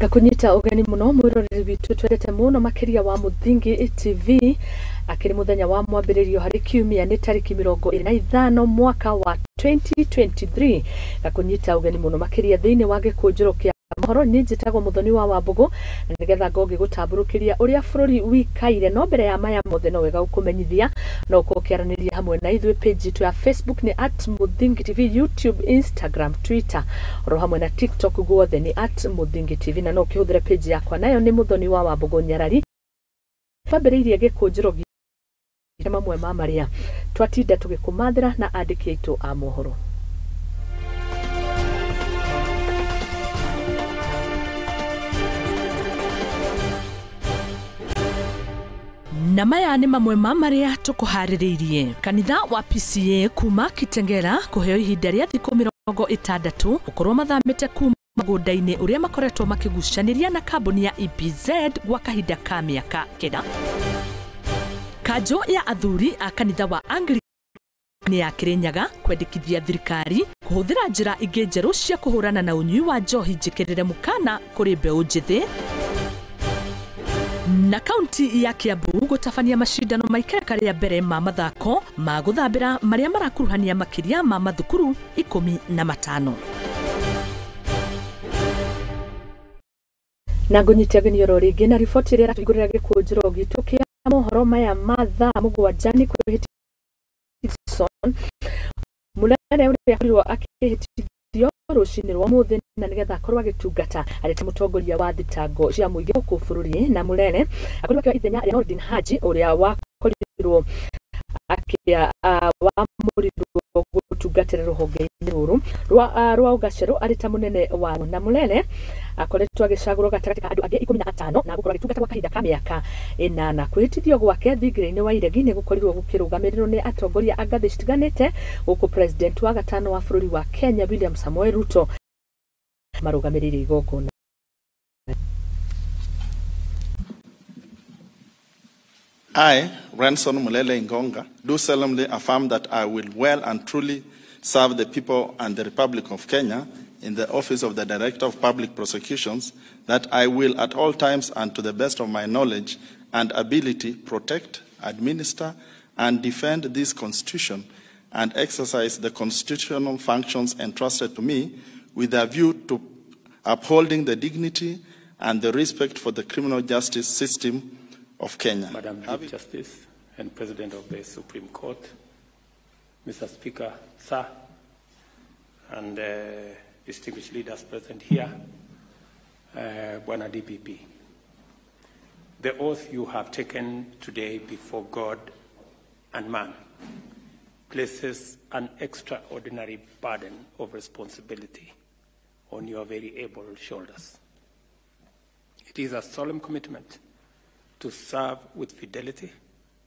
Ngakunyita ũgeni mũno mwĩroreri witũ twendete mũno makĩria wa Mũthingi TV akĩrĩ mũthenya wa mwambĩrĩrio harĩ kiumia nĩ tarĩki 25 mwaka wa 2023. Ngakunyita ũgeni mũno makĩria thĩinĩ wa gĩkũnjĩro kĩa mohoro. Niĩ njĩtagwo Mũthoni wa Wambũgũ na nĩgetha ngorwo ngĩgũtambũrũkĩria ũrĩa bũrũri wikaire. No mbere ya maya mothe no wega gũkũmenyithia no ũkorwo ũkĩaranĩria hamwe na ithuĩ. Page itũ ya Facebook nĩ @MũthingiTV, YouTube, Instagram, Twitter oro hamwe na TikTok guothe nĩ @MũthingiTV, na no ũkĩhũthĩre page yakwa nayo nĩ Mũthoni wa Wambũgũ Nyarari. Twambĩrĩirie gĩkũnjĩro gitũ mamwe ma marĩa twatinda tũgĩkũmathĩra na andĩki aitũ a mohoro. Na maya nĩ mamwe ma marĩa tũkũharĩrĩirie. Kanitha wa PCA kuma Kitengela kũheo ihinda rĩa thikũ 60 gũkorwo mathamĩte kuma mũgũnda-inĩ ũrĩa makoretwo makĩgucanĩria na kambuni ya EPZ gwa kahinda ka mĩaka 9. Kanjũ ya athuri a kanitha wa Anglican ya Kirinyaga kwendekithia thirikari kũhũthĩra njĩra ingĩ njerũ cia kũhũrana na ũnyui wa njohi njĩkĩrĩre mũkana kũrĩ mbeũ njĩthĩ. Na kaunti ya Kiambu gũtabania macindano ma ikereka rĩa mbere ma mathako ma gũthambĩra marĩa marakuruhania makĩria ma mathukuru 15. Na ngũnyite ageni oro rĩngĩ na riboti ĩrĩa ĩratũhingũrĩra gĩkũnjĩro gitũ kĩa mohoro maya ma thaa 7 nĩ kwĩhĩtithio Mũnene ũrĩa akorirwo akĩhĩtithio rũcinĩ rwa ũmũthĩ na nĩgetha akorwo agĩtungata arĩ ta mũtongoria wa thitango cia mũingĩ gũkũ bũrũri. Na Mũnene akorirwo akĩoya ithenya rĩa Noordin Haji ũrĩa wakorirwo wamũrirwo gũtungatĩra rũhonge-inĩ rũrũ rwa Ũgacerũ arĩ ta mũnene wa. Na Mũnene akoretwo agĩcagũrwo gatagatĩ ka andũ angĩ 15 na gũkorwo agĩtungata gwa kahinda ka mĩaka 8. Kwĩhĩtithio gwake thingira-inĩ wa iregi nĩ gũkorirwo gũkĩrũgamĩrĩrwo nĩ atongoria a ngathĩ citiganĩte gũkũ President wa gatano wa bũrũri wa Kenya William Samoei Ruto marũgamĩrĩire igongona. I, Renson Mulele Ingonga, do solemnly affirm that I will well and truly serve the people and the Republic of Kenya in the office of the Director of Public Prosecutions, that I will at all times and to the best of my knowledge and ability protect, administer, and defend this Constitution and exercise the constitutional functions entrusted to me with a view to upholding the dignity and the respect for the criminal justice system of Kenya. Madam Chief Justice and President of the Supreme Court, Mr. Speaker, sir, and distinguished leaders present here, Bwana DPP. The oath you have taken today before God and man places an extraordinary burden of responsibility on your very able shoulders. It is a solemn commitment to serve with fidelity,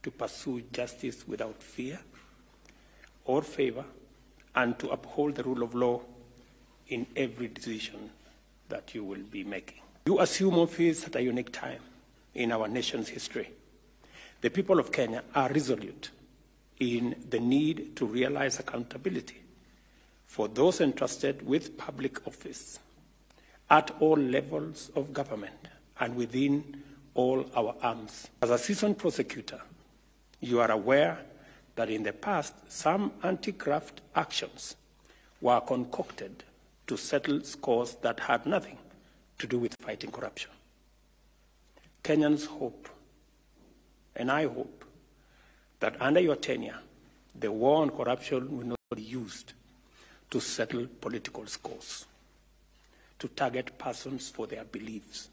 to pursue justice without fear or favor, and to uphold the rule of law in every decision that you will be making. You assume office at a unique time in our nation's history. The people of Kenya are resolute in the need to realize accountability for those entrusted with public office at all levels of government and within all our arms. As a seasoned prosecutor, you are aware that in the past, some anti-graft actions were concocted to settle scores that had nothing to do with fighting corruption. Kenyans hope, and I hope, that under your tenure, the war on corruption will not be used to settle political scores, to target persons for their beliefs,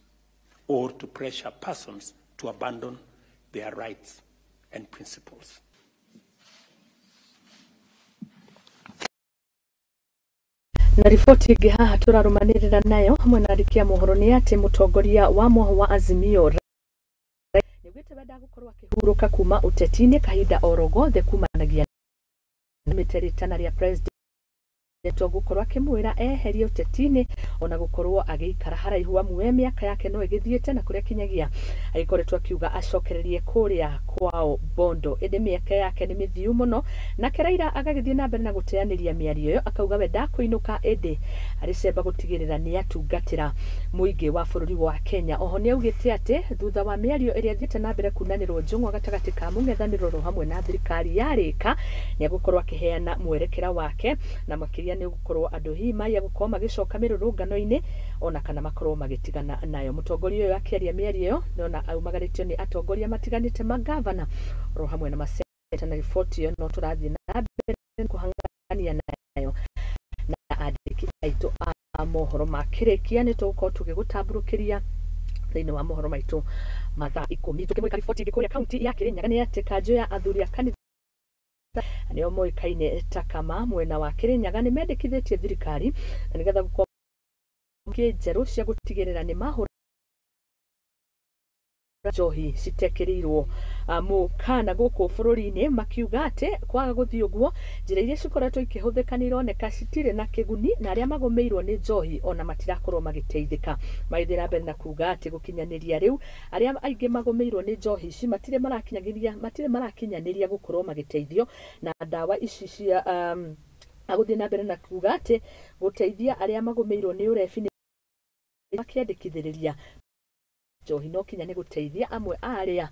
or to pressure persons to abandon their rights and principles. Na riboti ĩngĩ haha tũrarũmanĩrĩra nayo hamwe na andĩki a mohoro nĩ atĩ mũtongoria wa mohoro wa Azimio nĩaugĩte wenda gũkorwo akĩhurũka kuma ũteti-inĩ kahinda oro gothe kumanagia na mĩte rĩtana rĩa President Akoretwo gũkorwo akĩmwĩra eherie ũteti-inĩ ona gũkorwo agĩikara haraihu amu we mĩaka yake no ĩgĩthiĩte na kũrĩa kinyagia agĩkoretwo akiuga acokererie kũrĩa kwao Bondo, ĩndĩ mĩaka yake nĩ mĩthiu mũno. Nake Raila agagĩthiĩ na mbere na gũteanĩria mĩario ĩyo akauga we ndakũinũka, ĩndĩ arĩ cemba gũtigĩrĩra nĩ atungatĩra mũingĩ wa bũrũri wa Kenya. Oho nĩ augĩte atĩ thutha wa mĩario ĩrĩa ĩthiĩte na mbere kunanĩrwo njũng'wa gatagatĩ ka mũng'ethanĩro oro hamwe na thirikari yarĩka, nĩ egũkorwo akĩheana mwerekera wake na makĩria nĩ gũkorwo andũ hihi maiya gũkorwo magĩcoka mĩrũrũngano-inĩ ona kana makorwo magĩtigana nayo. Mũtongoria ũyũ akĩaria mĩario ĩyo nĩona aumagarĩtio nĩ atongoria matiganĩte magavana oro hamwe na maseneta, na riboti ĩyo no tũrathiĩ na mbere kũhang'ania nayo na andĩki aitũ a mohoro makĩrĩkia nĩ tũgũkorwo tũgĩgũtambũrũkĩria thĩinĩ wa mohoro maitũ mathaa 10. Tũkĩmũrĩka riboti ĩngĩ kũrĩa kaunti ya Kĩrĩnyaga nĩ atĩ kanjũ ya athuri a kanitha nĩo moĩkaine ta Kama mwena wa Kĩrĩnyaga nĩ mendekithĩtie thirikari na nĩgetha gũkorwo njerũ cia gũtigĩrĩra nĩ mahũra njohi citekĩrĩirwo mũkana gũkũ bũrũri-inĩ, makiuga atĩ kwaga gũthiĩ ũguo njĩra iria cikoretwo ikĩhũthĩka nĩ ironeka citirĩ na kĩguni na arĩa magũmĩirwo nĩ njohi ona matirakorwo magĩteithĩka. Magĩthiĩ na mbere na kuga atĩ gũkinyanĩria rĩu arĩa aingĩ magũmĩirwo nĩ njohi ici matirĩ marakinyanĩria gũkorwo magĩteithio na ndawa ici cia agũthiĩ na mbere na kuga atĩ gũteithia arĩa magũmĩirwo nĩ ũrebi nĩ makĩandĩkithĩrĩria njohi no kinya nĩ gũteithia amwe a arĩa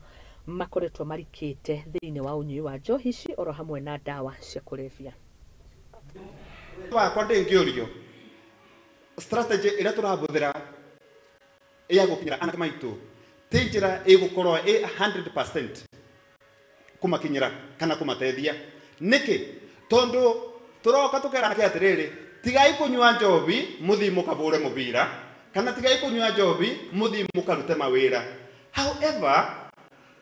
makoretwo marikĩte thĩinĩ wa ũnyui wa njohi ici oro hamwe na ndawa cia kũrebia. Wakwa ndĩngĩũrio strategy ĩrĩa tũrahũthĩra ya gũkinyĩra anake maitũ ti njĩra ĩgũkorwo ĩ 100% kũmakinyĩra kana kũmateithia. Nĩkĩ? Tondũ tũroka tũkera anake atĩrĩrĩ, tigai kũnyua njohi mũthiĩ mũkabũre mũbira, kana tigai kũnyua njohi mũthiĩ mũkarute mawĩra. However,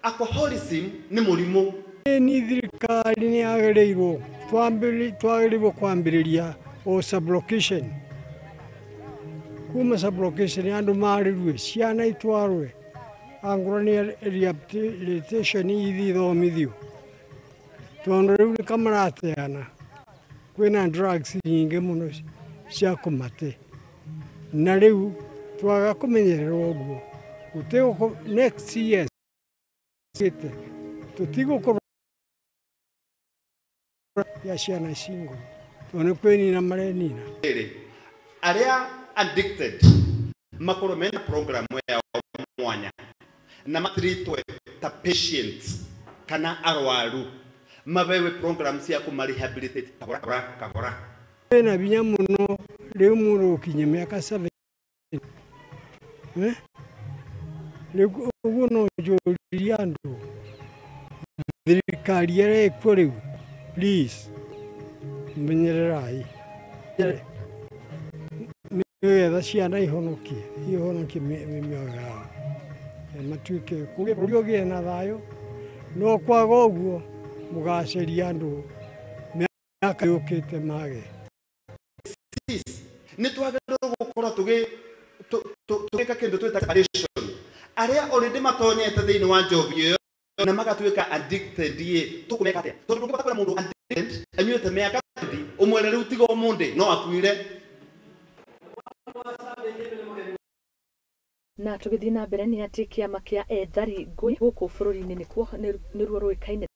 alcoholism nĩ mũrimũ. Ni thirikari nĩ yagĩrĩirwo twagĩrĩirwo kwambĩrĩria o sublocation, kuma sublocation andũ marĩrue ciana itwarwe angorwo nĩ rehabilitation ithi ithomithio, tondũ rĩu nĩ kamarateana kwĩna drugs nyingĩ mũno cia kũmate, na rĩu twaga kũmenyererwo ũguo gũtigũkũ next year tũtigũkorwo ya ciana cingo tondũ nĩ kwĩnina marenina. Arĩa addicted makorwo mena program yao mwanya na matritwe ta patients kana arwaru, mabewe program cia kũmarehabilitate kabora kabora. Kwĩna binya mũno rĩu mũndũ ũkinye mĩaka 7 rĩu ũguo no njũrie andũ thirikari ĩrĩa ĩkuo rĩu, please menyererai nĩgetha ciana ihonokie mĩoyo yao matuĩke bũrũri ũgĩe na thayũ, no kwaga ũguo mũgaceria andũ mĩaka yũkĩte mage. Nĩ twagĩrĩirwo gũkorwo tũgĩka kĩndũ twĩta separation. Arĩa already matonyete thĩinĩ wa njohi ĩyo na magatuĩka addicted ĩ tũkũmeka atĩa? Tondũ ndũngĩhota kwĩra mũndũ addicted anyuĩte mĩaka 20 ũmwĩre rĩu tiga ũmũndĩ no akuire. Na tũgĩthiĩ na mbere nĩ atĩ kĩama kĩa ethari ngũĩ gũkũ bũrũri-inĩ nĩruo rũĩkaine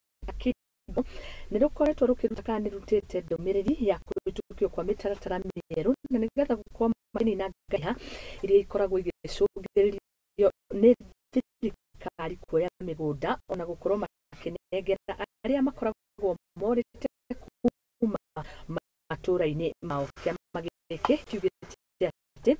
nĩ rũkoretwo rũkĩruta kana nĩ rũrutĩte ndũmĩrĩri ya kũhĩtũkio kwa mĩtaratara mĩerũ na nĩgetha gũkorwo makĩnina ngaiha iria ikoragwo igĩcũngĩrĩrio nĩ thirikari kuoya mĩgũnda ona gũkorwo makĩnengera arĩa makoragwo morĩte kuma matũũra-inĩ mao. Kĩama gĩkĩ kiugĩte atĩ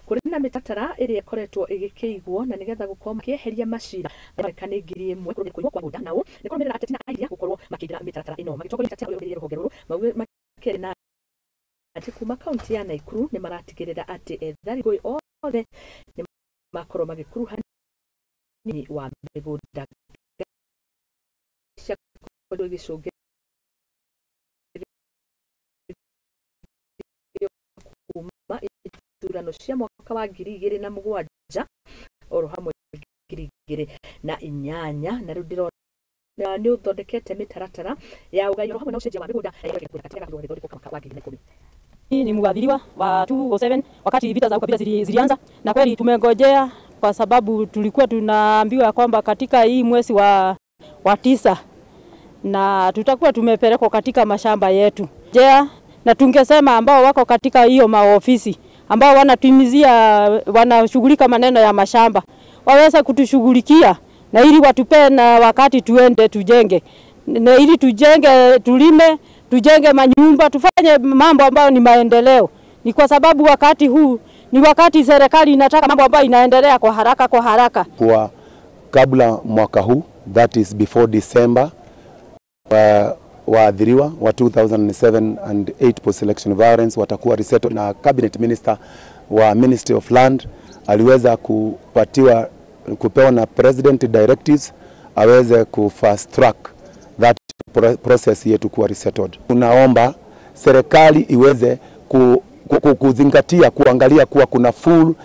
kũrĩ na mĩtaratara ĩrĩa ĩkoretwo ĩgĩkĩigwo na nĩgetha gũkorwo makĩeheria macira maroneka nĩ 1000 kũiywo kwa mũgũnda, na ũũ nĩ kũrũmĩrĩra ateti na airia gũkorwo makĩingĩra mĩtaratara ĩno. Magĩtongoria mĩtaratara ĩyo rũhonge rũrũ makĩaria na atĩ kuma kaunti ya Nakuru nĩ maratigĩrĩra atĩ ethari ngũĩ othe nĩ makorwo magĩkuruhanio wa mĩgũnda ciakoretwo igĩcũngĩrĩrio kuma ithurano cia mwaka wa 2007 oro hamwe 2008, na rĩu ndĩrona nĩ ũthondekete mĩtaratara ya ũgai oro hamwe na ũcenjia wa mĩgũnda na ĩrĩa ĩgũthondekwo mwaka wa 2010. Ni mwadhiriwa wa 207 wakati vita za ukabila zilianza, na kweli tumengojea kwa sababu tulikuwa tunaambiwa kwamba katika hii mwezi wa 9 na tutakuwa tumepelekwa katika mashamba yetu. Jea, na tungesema ambao wako katika hiyo maofisi ambao wanatumizia wanashughulika maneno ya mashamba waweza kutushughulikia, na ili watupe na wakati tuende tujenge, na ili tujenge, tulime, tujenge manyumba, tufanye mambo ambayo ni maendeleo. Ni kwa sababu wakati huu ni wakati serikali inataka mambo ambayo inaendelea kwa haraka kwa haraka. Kwa kabla mwaka huu, that is before December, waadhiriwa wa 2007 and 8 post-election violence watakuwa resettled, na cabinet minister wa Ministry of Land aliweza kupewa na president directives aweze ku fast track that process yetu kuwa resettled. Tunaomba serikali iweze kuzingatia, kuangalia kuwa kuna full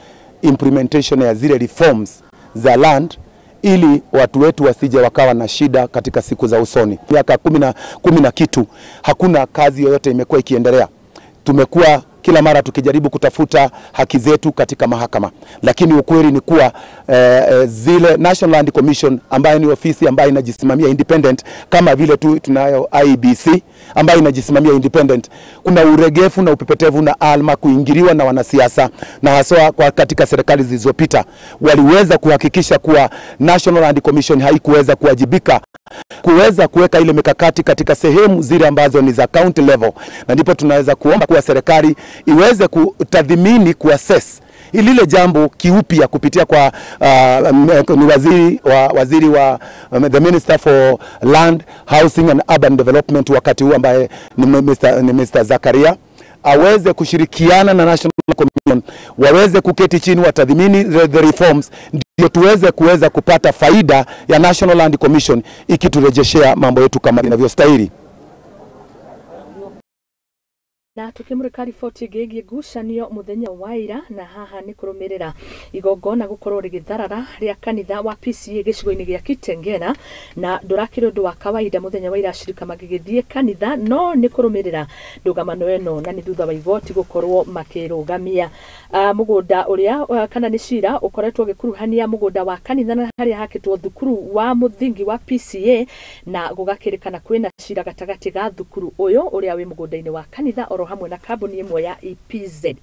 implementation ya zile reforms za land, ili watu wetu wasije wakawa na shida katika siku za usoni. Miaka 10 na kitu hakuna kazi yoyote imekuwa ikiendelea. Tumekuwa kila mara tukijaribu kutafuta haki zetu katika mahakama, lakini ukweli ni kuwa zile National Land Commission ambayo ni ofisi ambayo inajisimamia independent, kama vile tu tunayo IEBC ambayo inajisimamia independent, kuna uregefu na upepetevu na alma kuingiliwa na wanasiasa, na haswa kwa katika serikali zilizopita waliweza kuhakikisha kuwa National Land Commission haikuweza kuwajibika kuweza kuweka ile mikakati katika sehemu zile ambazo ni za county level. Na ndipo tunaweza kuomba kuwa serikali iweze kutathmini, kuassess lile jambo kiupya kupitia kwa ni waziri wa the Minister for Land, Housing and Urban Development wakati huu ambaye ni Mr. Zakaria, aweze kushirikiana na National Commission, waweze kuketi chini watathmini the reforms, ndio tuweze kuweza kupata faida ya National Land Commission ikiturejeshea mambo yetu kama inavyostahili. Na tukimurika riboti ĩngĩ ngucanio muthenya wa ira, na haha nĩ kũrũmĩrĩra igongona gũkorwo rĩgĩtharara rĩa kanitha wa PCA gĩcigo-inĩ gĩa Kitengela, na ndũrakĩrĩ ũndũ wa kawaida muthenya wa ira ashirika magĩgĩthiĩ kanitha, no nĩ kũrũmĩrĩra ndũgamano ĩno, na nĩ thutha wa igoti gũkorwo makĩrũgamia mũgũnda ũrĩa kana nĩ cira ũkoretwo ũgĩkuruhania mũgũnda wa kanitha na harĩa hakĩtwo thukuru wa mũthingi wa PCA, na gũgakĩrĩkana kwĩna cira gatagatĩ ga thukuru ũyũ ũrĩa wĩ mũgũnda-inĩ wa kanitha oro hamwe na kambuni ĩmwe ya EPZA.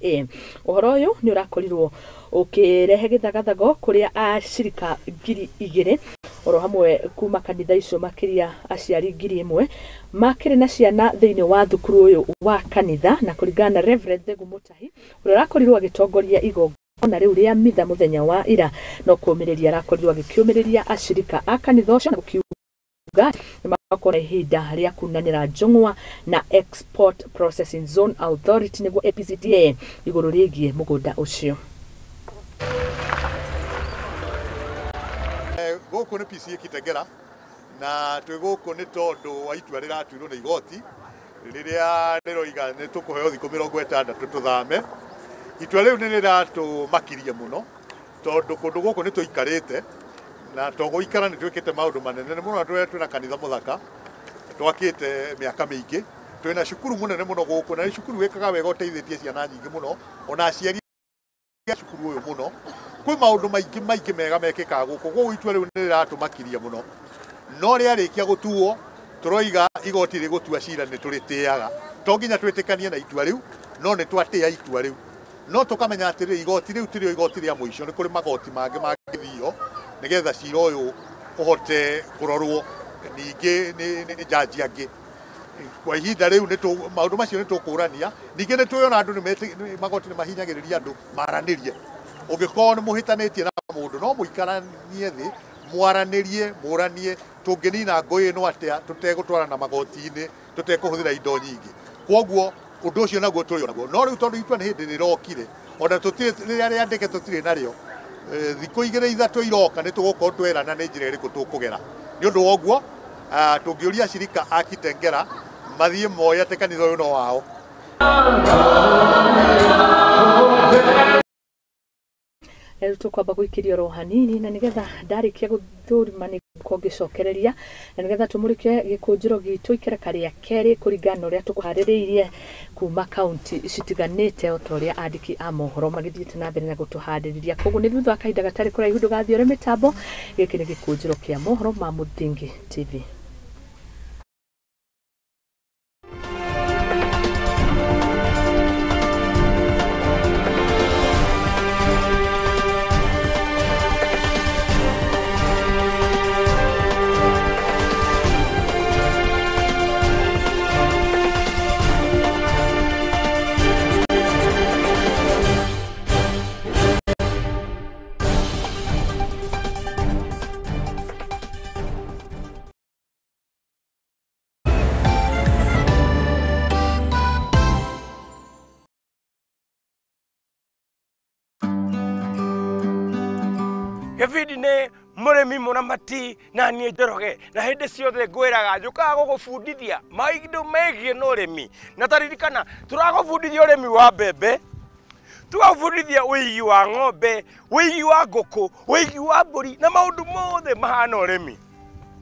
Ũhoro ũyũ nĩ ũrakorirwo ũkĩrehe gĩthagathago kũrĩa ashirika 2,000 oro hamwe kuma kanitha icio makĩria aciari 1,000 makĩrĩ na ciana thĩinĩ wa thukuru ũyũ wa kanitha, na kũringana na Reverend Thegu Mutahi ũrĩa ũrakorirwo agĩtongoria igongona rĩu rĩa mitha mũthenya wa ira, no kũũmĩrĩria arakorirwo agĩkĩũmĩrĩria ashirika a kanitha ũcio na gũkiuga nĩmakorwo na ihinda rĩa kunanĩra njũng'wa na Export Processing Zone Authority nĩguo EPZA igũrũ rĩgiĩ mũgũnda ũcio. Gũkũ nĩ PCA Kitengela, na twĩ gũkũ nĩ tondũ wa itua rĩratuirwo nĩ igoti rĩrĩa rĩroiga nĩ tũkũheo thikũ 60 tũthame. Itua rĩu nĩ rĩratũmakirie mũno tondũ kũndũ gũkũ nĩ tũikarĩte, na to gũikara nĩ twĩkĩte maũndũ manene mũno. Twĩna kanitha mũthaka twakĩte mĩaka mĩingĩ, twĩna cukuru mũnene mũno gũkũ, na nĩ cukuru wĩkaga wega ũteithĩtie ciana nyingĩ mũno, ona aciari a cukuru ũyũ mũno. Kwĩ maũndũ maingĩ maingĩ mega mekĩkaga gũkũ, koguo itua rĩu nĩ rĩratũmakiria mũno. No rĩarĩkia gũtuo tũroiga igoti rĩgũtua cira nĩ tũrĩtĩaga, to nginya twĩtĩkanie na itua rĩu, no nĩ twatĩa itua rĩu. No tũkamenya atĩrĩrĩ, igoti rĩu tirĩo igoti rĩa mũico, nĩ kũrĩ magoti mangĩ mangĩthio nĩgetha cira ũyũ ũhote kũrorwo ningĩ nĩ jaji angĩ. Kwa ihinda rĩu maũndũ macio nĩ tũkũrania. Ningĩ nĩ twĩona andũ magoti nĩ mahinyagĩrĩria andũ maranĩrie. Ũngĩkorwo nĩ mũhĩtanĩtie na mũndũ no mũikaranie thĩ mwaranĩrie, mũranie tũngĩnina ngũĩ ĩno atĩa tũtegũtwarana magoti-inĩ, tũtekũhũthĩra indo nyingĩ. Kwoguo ũndũ ũcio naguo tũrĩ naguo, no rĩu tondũ itua nĩ hĩndĩ rĩrokire, ona tũtirĩ rĩrĩa rĩandĩke tũtirĩ narĩo, thikũ 2 3 iroka nĩ tũgũkorwo twerana nĩ njĩra ĩrĩkũ tũkũgera. Nĩ ũndũ wa ũguo tũngĩũria ashirika a Kitengela mathiĩ moe atĩ kanitha ũyũ no wao. Rĩu tũkwamba gũikĩria oro hanini, na nĩgetha ndarĩkia gũthũrima nĩ Ngũkorwo ngĩcokereria na nĩgetha tũmũrĩke gĩkũnjĩro gitũ ikereka rĩa kerĩ kũringana na ũrĩa tũkũharĩrĩirie kuma kaunti citiganĩte o ta ũrĩa andĩki a mohoro magĩthiĩte na mbere na gũtũharĩrĩria. Koguo nĩ thutha wa kahinda gatarĩ kũraihu ndũgathiĩ ũrĩ mĩtambo. Gĩkĩ nĩ gĩkũnjĩro kĩa mohoro ma Mũthingi TV. Gĩbindi nĩ mũrĩmi mũramati na niĩ Njoroge, na hĩndĩ ciothe ngwĩraga njũkaga gũgũbundithia maũndũ megiĩ na ũrĩmi. Na taririkana tũragũbundithia ũrĩmi wa mbembe, tũgagũbundithia ũigi wa ng'ombe, ũigi wa ngũkũ, ũigi wa mbũri na maũndũ mothe mahana ũrĩmi.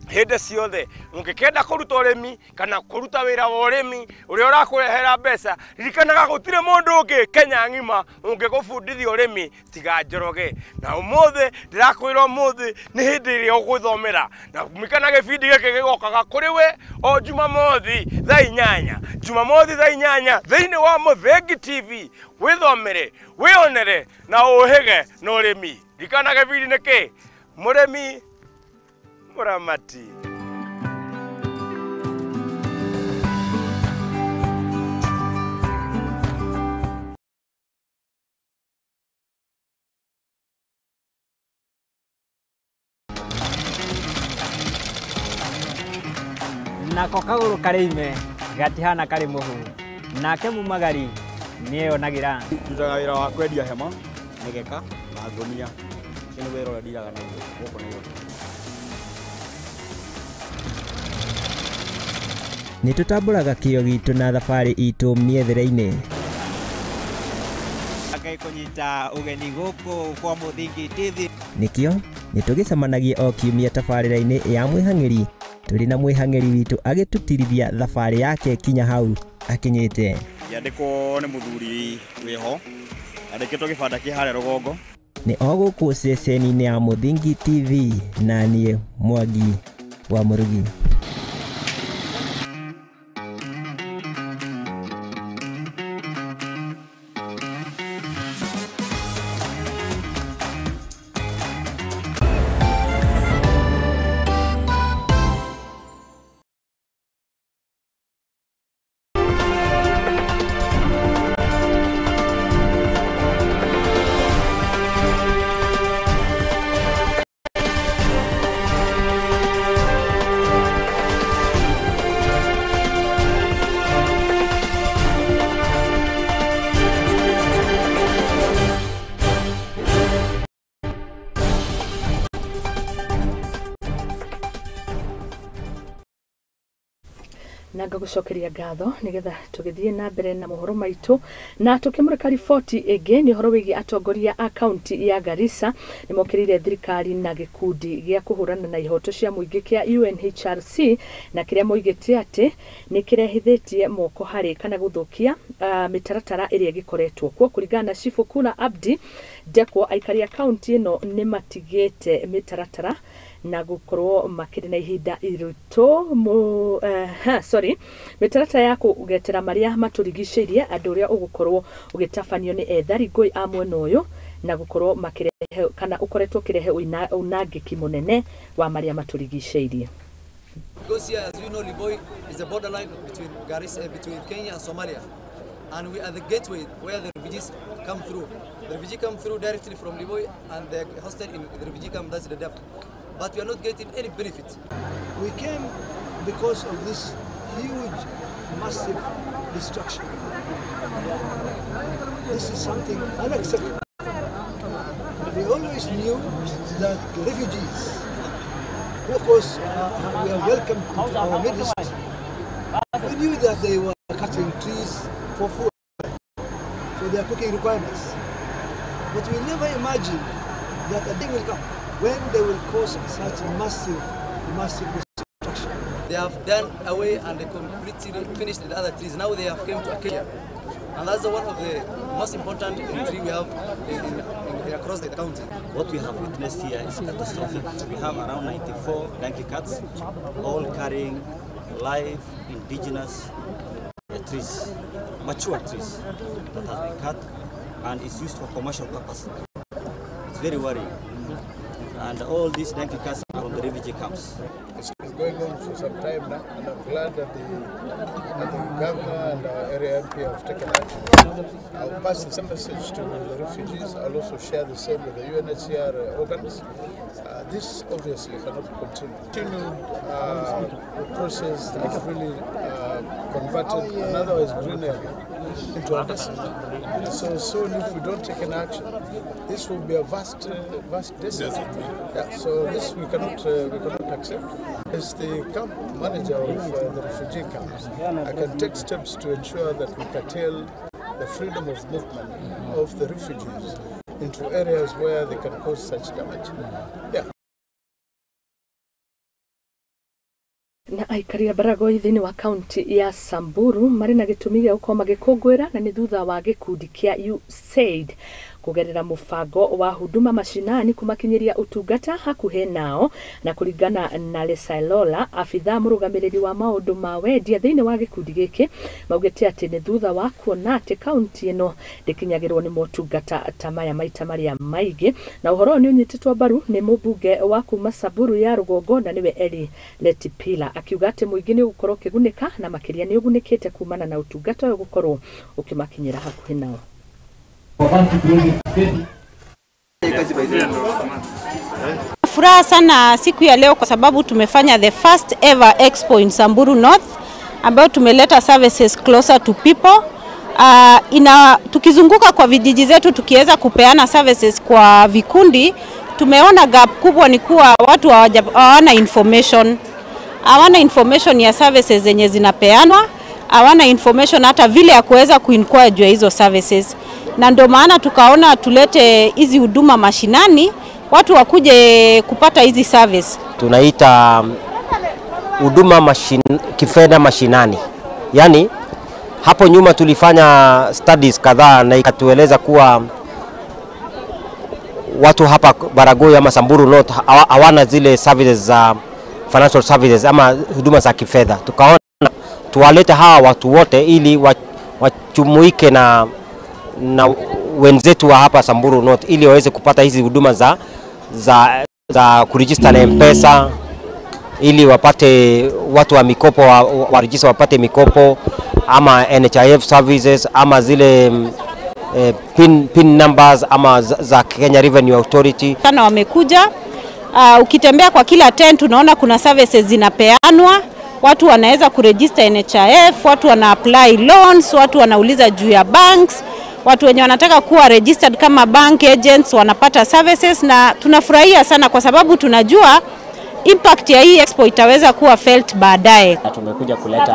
Hĩndĩ ciothe ũngĩkenda kũruta ũrĩmi kana kũruta wĩra wa ũrĩmi ũrĩa ũrakũrehera mbeca, ririkanaga gũtirĩ mũndũ ũngĩ Kenya ng'ima ũngĩgũbundithia ũrĩmi tiga Njoroge. Na ũmũthĩ ndĩrakwĩra ũmũthĩ nĩ hĩndĩ ĩrĩa ũgwĩthomera, na ririkana gĩbindi gĩkĩ gĩgokaga kũrĩ we o Jumamothi thaa 8, Jumamothi thaa 8 thĩinĩ wa Mũthingi TV. Wĩthomere, wĩonere na ũhĩge na ũrĩmi. Ririkana gĩbindi nĩ kĩ? Mũrĩmi mũramati. Nako kagũrũ karĩ ime gatihana karĩ mũhu, nake mumagari nĩeyonagĩra. Ndutaga wĩra wa kwendia hema, mĩgeka na ngũnia. Ũcio nĩ wĩra ũrĩa ndiraga naguo gũkũ Nairobi. Nĩ tũtambũraga kĩo gitũ na thabarĩ itũ mĩethere-inĩ. Ngai kũnyita ũgeni gũkũ kwa Mũthingi TV. Nĩkĩo nĩ tũgĩcemanagia o kiumia tabarĩra-inĩ ya Mwĩhang'ĩri, tũrĩ na mwĩhang'ĩri witũ agĩtũtirithia thabarĩ yake kinya hau akinyĩte. Ngĩandĩkwo nĩ mũthuri wĩho, andĩkĩtwo gĩbanda kĩ harĩa rũgongo. Nĩ o gũkũ ceceni-inĩ ya Mũthingi TV na niĩ Mwangi wa Mũrugi. Na ngagũcokeria ngatho nĩgetha tũgĩthiĩ na mbere na mohoro maitũ na tũkĩmũrĩka riboti ĩngĩ nĩ ũhoro wĩgiĩ atongoria a kaunti ya Garissa nĩ mokĩrĩire thirikari na gĩkundi gĩa kũhũrana na ihoto cia mũingĩ kĩa UNHRC na kĩrĩa moigĩte atĩ nĩ kĩrehithĩtie moko harĩ kana gũthũkia mĩtaratara ĩrĩa ĩgĩkoretwo kuo. Kũringana na Chifu Kula Abdi Ndekwo, aikari a kaunti ĩno nĩ matigĩte mĩtaratara na gũkorwo makĩrĩ na ihinda iritũ mĩtaratara ya kũgetera marĩa matũrigicĩirie andũ ũrĩa ũgũkorwo ũgĩtabanio nĩ ethari ngũĩ a mwena ũyũ na gũkorwo makĩrehe kana ũkoretwo ũkĩrehe unangĩki mũnene wa marĩa matũrigicĩirie. Because here, as we know, Liboi is a borderline between Garissa, between Kenya and Somalia, and we are the gateway where the refugees come through. The refugees come through directly from Liboi and they hosted in the refugee camp, that's the depth. But we are not getting any benefit. We came because of this huge, massive destruction. This is something unacceptable. We always knew that the refugees, who of course we are welcomed into our midst, we knew that they were cutting trees for food, for their cooking requirements. But we never imagined that a day will come when they will cause such massive massive destruction. They have done away and they completely finished the other trees. Now they have come to acacia. And that's one of the most important tree we have in across the county. What we have witnessed here is catastrophic. We have around 94 donkey carts, all carrying live indigenous trees, mature trees that has been cut and is used for commercial purpose. It's very worrying. And all these donkey carts are from the refugee camps. It's been going on for some time now, and I'm glad that the governor and our area MP have taken action. I'll pass the same message to the refugees. I'll also share the same with the UNHCR organs. This obviously cannot continue. Continued process that has really converted an otherwise green area into a desert. So soon, if we don't take an action, this will be a vast, vast desert. Yeah, so this we cannot accept. As the camp manager of the refugee camps, I can take steps to ensure that we curtail the freedom of movement of the refugees into areas where they can cause such damage. Yeah. Na aikari a Baragoi thĩinĩ wa kaunti ya Samburu marĩ na gĩtũmi gĩa gũkorwo magĩkũngũĩra na nĩ thutha wa gĩkundi kĩa USAID kũgerera mũbango wa huduma mashinani kũmakinyĩria ũtungata hakuhĩ nao. Na kũringana na Lesailola, abithaa mũrũgamĩrĩri wa maũndũ ma wendia thĩinĩ wa gĩkundi gĩkĩ, maugĩte atĩ nĩ thutha wa kuona atĩ kaunti ĩno ndĩkinyagĩrwo nĩ motungata ta maya maita marĩa maingĩ. Na ũhoro ũyũ nĩ ũnyitĩtwo mbaru nĩ mũmbunge wa kuma Samburu ya rũgongo na nĩwe Eli Letipila, akiuga atĩ mũingĩ nĩ ũgũkorwo ũkĩgunĩka na makĩria nĩ ũgunĩkĩte kumana na ũtungata ũyũ gũkorwo ũkĩmakinyĩra hakuhĩ nao. Furaha sana siku ya leo kwa sababu tumefanya the first ever expo in Samburu North ambayo tumeleta services closer to people. Tukizunguka kwa vijiji zetu tukiweza kupeana services kwa vikundi, tumeona gap kubwa ni kuwa watu hawana information. Hawana information ya services zenye zinapeanwa, hawana information hata vile ya kuweza kuinquire juu ya hizo services. Na ndio maana tukaona tulete hizi huduma mashinani, watu wakuje kupata hizi service. Tunaita huduma kifedha mashinani. Yani hapo nyuma tulifanya studies kadhaa na ikatueleza kuwa watu hapa Baragoi ama Samburu North hawana zile services za financial services ama huduma za kifedha. Tukaona tuwalete hawa watu wote ili wachumuike na wenzetu wa hapa Samburu North ili waweze kupata hizi huduma za kuregister na M-Pesa, ili wapate watu wa mikopo wa register wapate mikopo ama NHIF services ama zile pin numbers ama za Kenya Revenue Authority. Sana wamekuja. Ukitembea kwa kila tent unaona kuna services zinapeanwa, watu wanaweza kuregister NHIF, watu wana apply loans, watu wanauliza juu ya banks, watu wenye wanataka kuwa registered kama bank agents wanapata services. Na tunafurahia sana kwa sababu tunajua impact ya hii expo itaweza kuwa felt baadaye. Tumekuja kuleta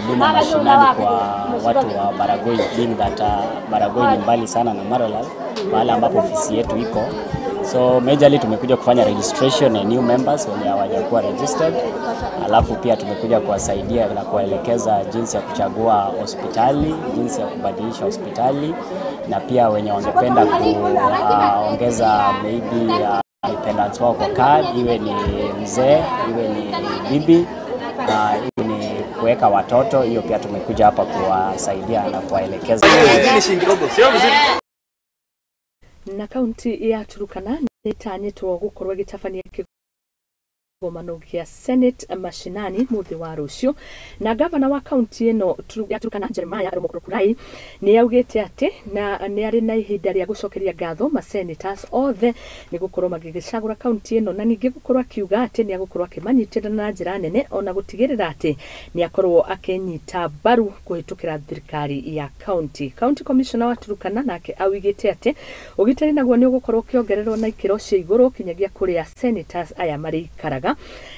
huduma mashinani kwa watu wa Baragoi, being that Baragoi ni mbali sana na Maralal, mahali ambapo ofisi yetu iko. So majorly tumekuja kufanya registration ya new members wenye hawajakuwa registered. Alafu pia tumekuja kuwasaidia na kuwaelekeza jinsi ya kuchagua hospitali, jinsi ya kubadilisha hospitali, na pia wenye wangependa kuongeza maybe dependents wao kwa card, iwe ni mzee, iwe ni bibi, iwe ni kuweka watoto. Hiyo pia tumekuja hapa kuwasaidia na kuwaelekeza. Na kaunti ya Turkana nĩtanyĩtwo gũkorwo ĩgĩtabania kĩgomano gĩa Senate mashinani mũthĩ wa rũciũ. Na gavana wa kaunti ĩno ya Turkana Jeremiah Lomokurai nĩ augĩte atĩ na nĩ arĩ na ihinda rĩa gũcokeria ngatho ma senators othe nĩ gũkorwo magĩgĩcagũra kaunti ĩno, na ningĩ gũkorwo akiuga atĩ nĩ agũkorwo akĩmanyitĩrĩra na njĩra nene ona gũtigĩrĩra atĩ nĩ akorwo akĩnyita mbaru kũhĩtũkĩra thirikari ya kaunti. County Commissioner wa Turkana nake augĩte atĩ ũgitĩri naguo nĩ ũgũkorwo ũkĩongererwo na ikĩro cia igũrũ kinyagia kũrĩa senators aya marĩikaraga.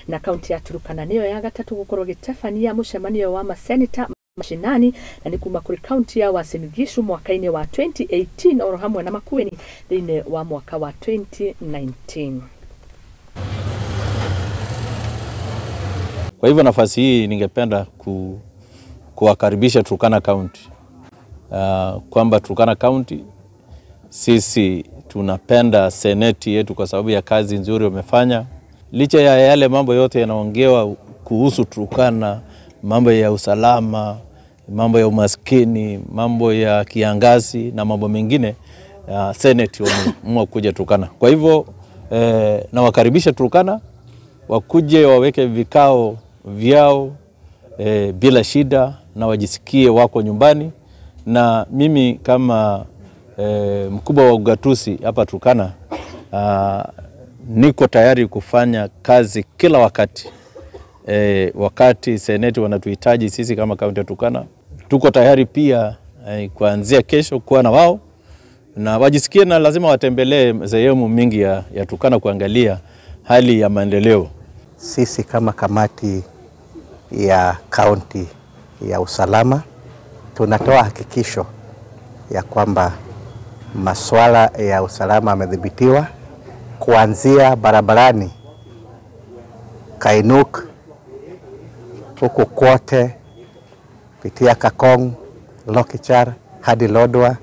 Na kaunti ya Turkana niyo ya gatatu gukorwo gĩtabania mũcemanio wa maseneta mashinani, na nĩ kuma kũrĩ kaunti ya Uasin Gishu mwaka-inĩ wa 2018 oro hamwe na Makueni thĩinĩ wa mwaka wa 2019. Kwa hivyo nafasi hii ningependa kuwakaribisha Turkana County, kwamba Turkana County sisi tunapenda seneti yetu kwa sababu ya kazi nzuri wamefanya. Licha ya yale mambo yote yanaongewa kuhusu Turkana, mambo ya usalama, mambo ya umaskini, mambo ya kiangazi na mambo mengine, seneti wameamua kuja Turkana. Kwa hivyo nawakaribisha Turkana wakuje waweke vikao vyao bila shida na wajisikie wako nyumbani. Na mimi kama mkubwa wa ugatuzi hapa Turkana, niko tayari kufanya kazi kila wakati. Wakati seneti wanatuhitaji sisi kama kaunti ya Turkana, tuko tayari pia kuanzia kesho kuwa na wao na wajisikie, na lazima watembelee sehemu mingi ya Turkana kuangalia hali ya maendeleo. Sisi kama kamati ya kaunti ya usalama tunatoa hakikisho ya kwamba masuala ya usalama yamedhibitiwa kuanzia barabarani Kainuk huku kwote pitia Kakong, Lokichar hadi Lodwar,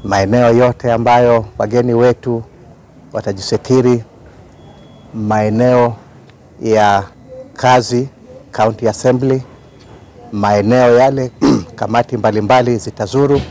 maeneo yote ambayo wageni wetu watajisetiri, maeneo ya kazi County Assembly, maeneo yale kamati mbalimbali zitazuru.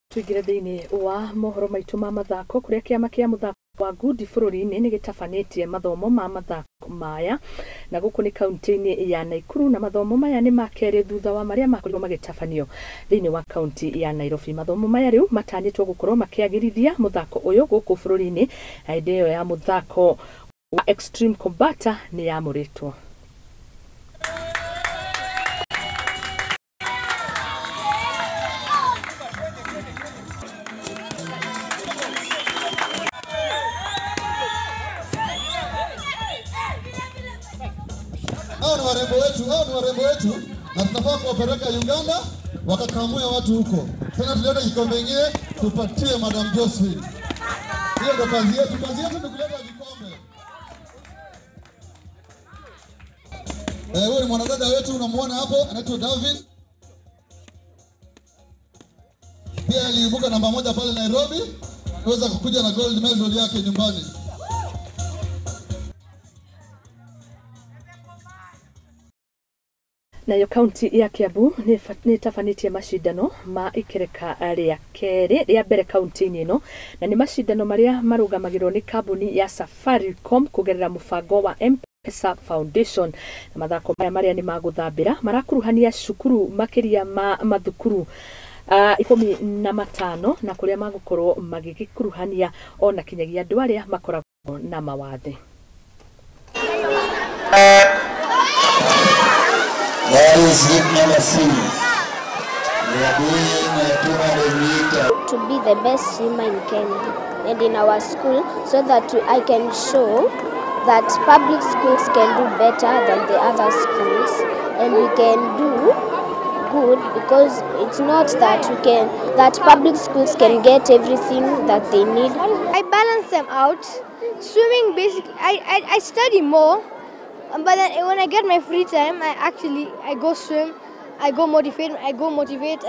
Tuingire thiini wa mohoro maitu ma mathako kuria kiama kia muthako wa ngundi bururi-ini ni gitabanĩtie mathomo ma mathako maya na guku ni kaunti-ini ya Nakuru, na mathomo maya ni makeri thutha wa maria makorirwo magitabanio thiini wa kaunti ya Nairobi. Mathomo maya riu matanyitwo gukorwo makiagirithia muthako uyu guku bururi-ini, na hindi iyo ya muthako wa Extreme Combata ni yamuritwo. Hao ni warembo wetu na tunafaa kuwapeleka Uganda wakakamue watu huko. Tena tulete kikombe kingine tupatie Madam Josephine. Hiyo ndio kazi yetu. Kazi yetu ni kuleta vikombe. Huyu ni mwanadada wetu unamuona hapo, anaitwa Davin. Pia aliibuka namba 1 pale Nairobi, aliweza kukuja na gold medal yake nyumbani. Nayo kaunti ya Kiambu nĩ ĩtabanĩtie macindano ma ikereka rĩa kerĩ rĩa mbere kaunti-inĩ ĩno, na nĩ macindano marĩa marũgamagĩrwo nĩ kambuni ya Safaricom kũgerera mũbango wa M-Pesa Foundation. Na mathako maya marĩa nĩ ma gũthambĩra marakuruhania cukuru makĩria ma mathukuru 15 na kũrĩa magũkorwo magĩgĩkuruhania ona kinyagia andũ arĩa makoragwo na mawathe. That is hit number 3. We are doing 200 meters. To be the best swimmer in Kenya and in our school, so that I can show that public schools can do better than the other schools, and we can do good, because it's not that that public schools can get everything that they need. I balance them out. Swimming, basically, I study more. But then when I get my free time, I go swim, I go motivate, I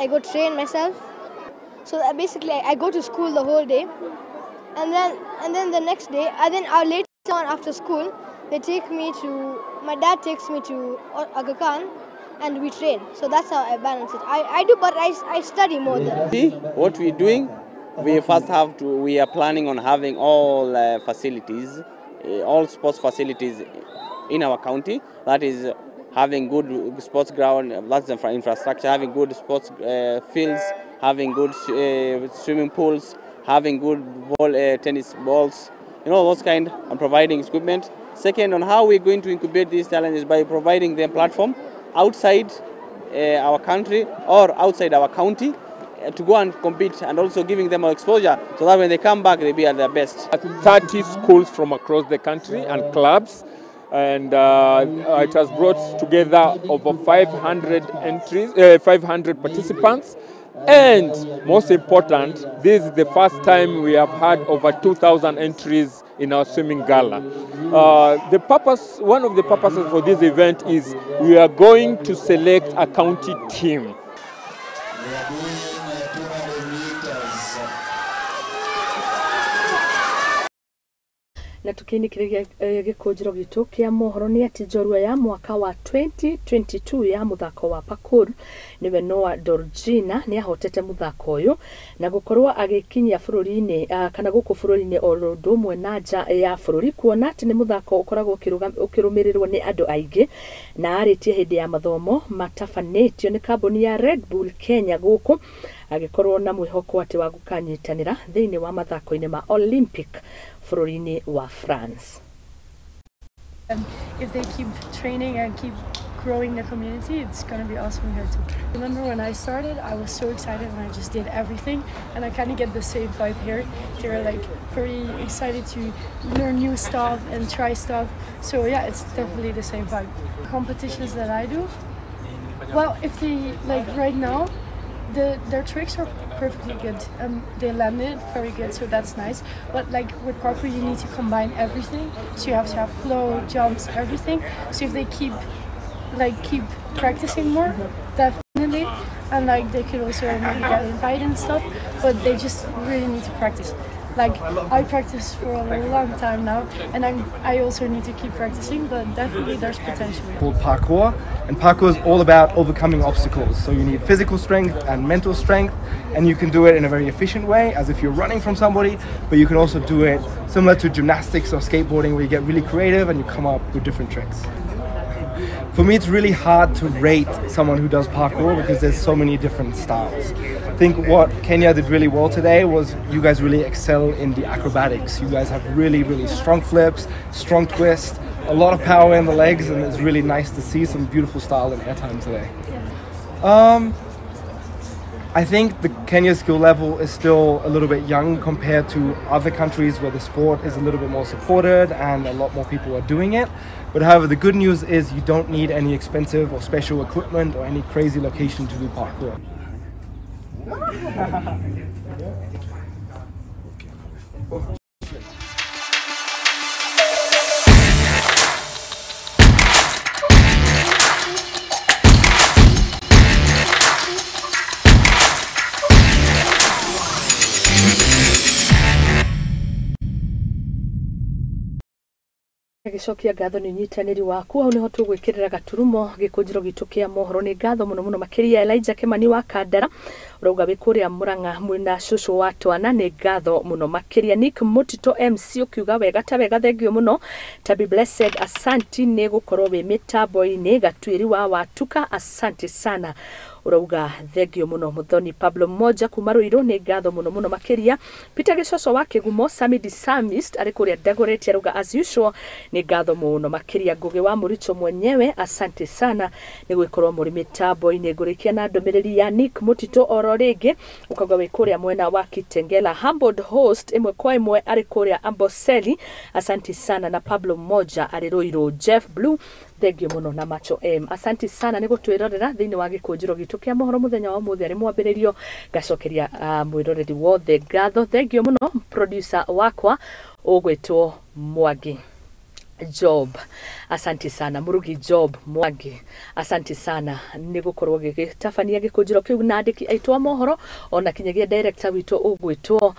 go train myself. So basically, I go to school the whole day, and then the next day, and then later on after school, they take me to, my dad takes me to Aga Khan, and we train. So that's how I balance it. I do, but I study more than. See what we're doing. We first have to. We are planning on having all facilities, all sports facilities in our county. That is having good sports ground, that's the infrastructure, having good sports fields, having good swimming pools, having good ball, tennis balls, you know, those kind, and providing equipment. Second, on how we're going to incubate these challenges by providing them platform outside our country or outside our county, to go and compete, and also giving them exposure so that when they come back, they be at their best. 30 schools from across the country and clubs, and it has brought together over 500 entries, 500 participants. And most important, this is the first time we have had over 2,000 entries in our swimming gala. The purpose, one of the purposes for this event is we are going to select a county team. We are doing 200 meters. Na tukiinikiria gĩkũnjĩro gitũ kĩa mohoro nĩ atĩ njorua ya mwaka wa 2022 ya mũthako wa parkour nĩwe Noah Dorjina nĩ ahotete mũthako ũyũ na gũkorwo agĩkinyia bũrũri-inĩ kana gũkũ bũrũri-inĩ o ũndũ ũmwe na nja ya bũrũri, kuona atĩ nĩ mũthako ũkoragwo ũkĩrũmĩrĩrwo nĩ andũ aingĩ, na arĩtie hĩndĩ ya mathomo matabanĩtio nĩ kambuni ya Red Bull Kenya gũkũ agĩkorwo na mwĩhoko atĩ wa gũkanyitanĩra thĩinĩ wa mathako-inĩ ma Olympic bũrũri-inĩ wa France. If they keep training and keep growing the community, it's going to be awesome here too. Remember when I started, I was so excited and I just did everything, and I kind of get the same vibe here. They're like very excited to learn new stuff and try stuff. So yeah, it's definitely the same vibe. Competitions that I do, well, if they like right now, their tricks are perfectly good. They landed very good, so that's nice. But like with parkour, you need to combine everything. So you have to have flow, jumps, everything. So if they keep practicing more, definitely, and like they could also maybe get invited and stuff. But they just really need to practice. Like I practice for a long time now, and I also need to keep practicing, but definitely there's potential. Called parkour, and parkour is all about overcoming obstacles. So you need physical strength and mental strength, and you can do it in a very efficient way, as if you're running from somebody, but you can also do it similar to gymnastics or skateboarding, where you get really creative and you come up with different tricks. For me, it's really hard to rate someone who does parkour because there's so many different styles. I think what Kenya did really well today was you guys really excel in the acrobatics. You guys have really, really strong flips, strong twists, a lot of power in the legs, and it's really nice to see some beautiful style and airtime today. I think the Kenya skill level is still a little bit young compared to other countries where the sport is a little bit more supported and a lot more people are doing it. But however, the good news is you don't need any expensive or special equipment or any crazy location to do parkour. Gĩcokia ngatho nĩ ũnyitanĩri waku hau nĩho tũgwĩkĩrĩra gaturumo gĩkũnjĩro gitũ kĩa mohoro. Nĩ ngatho mũno mũno makĩria Elijah Kimani wa Kandara ũrauga wĩ kũrĩa Murang'a mwĩna cũcũ wa twana, nĩ ngatho mũno makĩria. Nick Mutito MC ũkiuga wega ta wega, thengio mũno. Tabi Blessed, asanti nĩ gũkorwo wĩ mĩtambo-inĩ. Gatuĩri wa Watuka, asante sana, urauga thengio muno. Muthoni Pablo Moja kuma Ruiru, nĩ ngatho muno muno makĩria. Peter Gĩcoco wa Kĩgumo, Samidi Samist arĩ kũrĩa Dagoretti arauga as usual, nĩ ngatho muno makĩria. Ngugi wa Mũricho mwenyewe, asante sana nĩ gwĩkorwo mũrĩ mĩtambo-inĩ. Ngũrĩkia na ndũmĩrĩri ya Nick Mutito oro rĩngĩ, ũkauga wĩ kũrĩa mwena wa Kitengela. Humbled host ĩmwe kwa ĩmwe arĩ kũrĩa Amboseli, asante sana, na Pablo Moja arĩ Ruiru. Jeff Blue, thengio muno, na Macho M, asante sana nĩ gũtwĩrorera thĩinĩ wa gĩkũnjĩro gitũ kĩa mohoro mũthenya wa ũmũthĩ arĩ mwambĩrĩrio. Ngacokeria mwĩroreri wothe ngatho, thengio mũno producer wakwa ũgwĩtwo Mwangi Job, asante sana Murugi Job Mwangi, asante sana nĩ gũkorwo gĩgĩtabania gĩkũnjĩro kĩu na andĩki aitũ a mohoro ona kinyagia director witũ ũgwĩtwo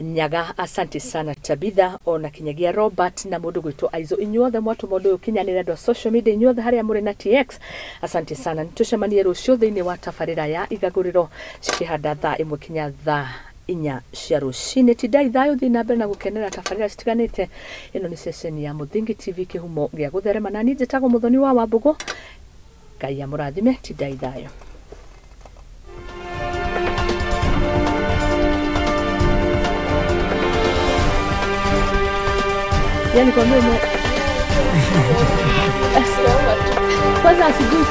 Nyaga, asante sana Tabitha, ona kinyagia Robert na mũndũ gwĩtwo Aizo. Inyuothe mwatũma ũndũ ũyũ ũkinyanĩre andũ a social media inyuothe harĩa mũrĩ na TX, asante sana. Nĩtũcemanie rũciũ thĩinĩ wa tabarĩra ya igagũrĩro cikĩhanda thaa 1 kinya thaa 4 cia rũcinĩ. Tindai thayũ, thiĩ na mbere na gũkenera tabarĩra citiganĩte. Ĩno nĩ ceceni ya Mũthingi TV, kĩhumo gĩa gũtherema, na niĩ njĩtagwo Mũthoni wa Wambũgũ. Ngai amũrathime, tindai thayũ. Yani kwa mimi kwanza sijui.